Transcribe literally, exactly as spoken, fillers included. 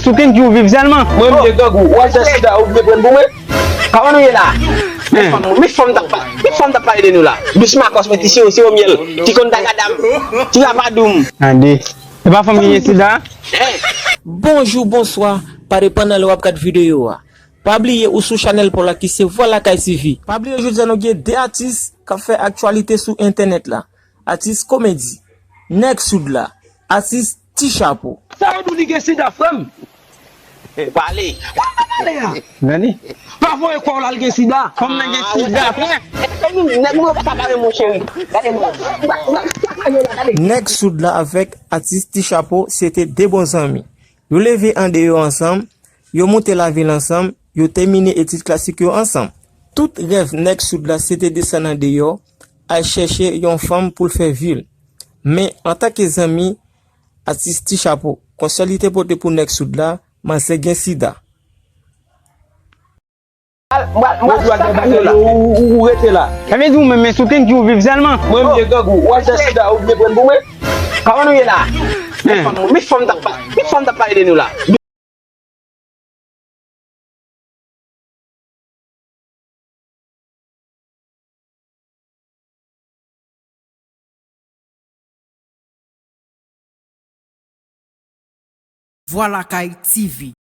Ou konn ki ou viv sèlman. Mwen, m te grangou. W al fè sida, ou vle pran pou mwen? Kòman nou ye la? Men fanm, men fanm t ap pa-, men fanm t ap pale de nou la. Dous makòs, mwen ti siwo, siwo myèl. Ti konn dagadam. Ti rapadoum. Tande. Se pa fanm ki gen sida? Bonjou, bonswa. Pa depann nan lè w ap gad videyo a. Pa bliye ou sou chanèl pa w la ki se Vwa Lakay T V. Pa bliye jodi a nou gen de atis k ap fè aktyalite sou entènèt la. Atis komedi, Nèg Soud la, atis Ti Chapo. Sa yo di w li gen sida, frè m? Pale. Kote w pale a? Gade. Pa voye kò w la, l gen sida. Fanm nan gen sida, frè. Nèg mwen pa ka pale, mon cheri. Gade mwen. Nèg Soud la avèk atis Ti Chapo se te de bon zanmi. Yo leve andeyò ansanm, yo moute lavil ansanm, yo temine etid klasik yo ansanm. Tout rèv Nèg Soud la se te desann andeyò, al chèche yon fanm pou l fè vi l. Men, antanke zanmi, atis Ti Chapo, konsèy li te pote pou Nèg Soud la, manzè gen sida. Mwen di w al fè bagay yo, ou, ou, ou rete la. Sa vle di ou menm, men sou kenki ou viv sèlman. Mwen, m gen grangou. W al fè sida, ou vle pran pou mwen? Kòman nou ye la? Men fanm, men fanm t ap pa-, men fanm t ap pale de nou la. Vwa Lakay T V.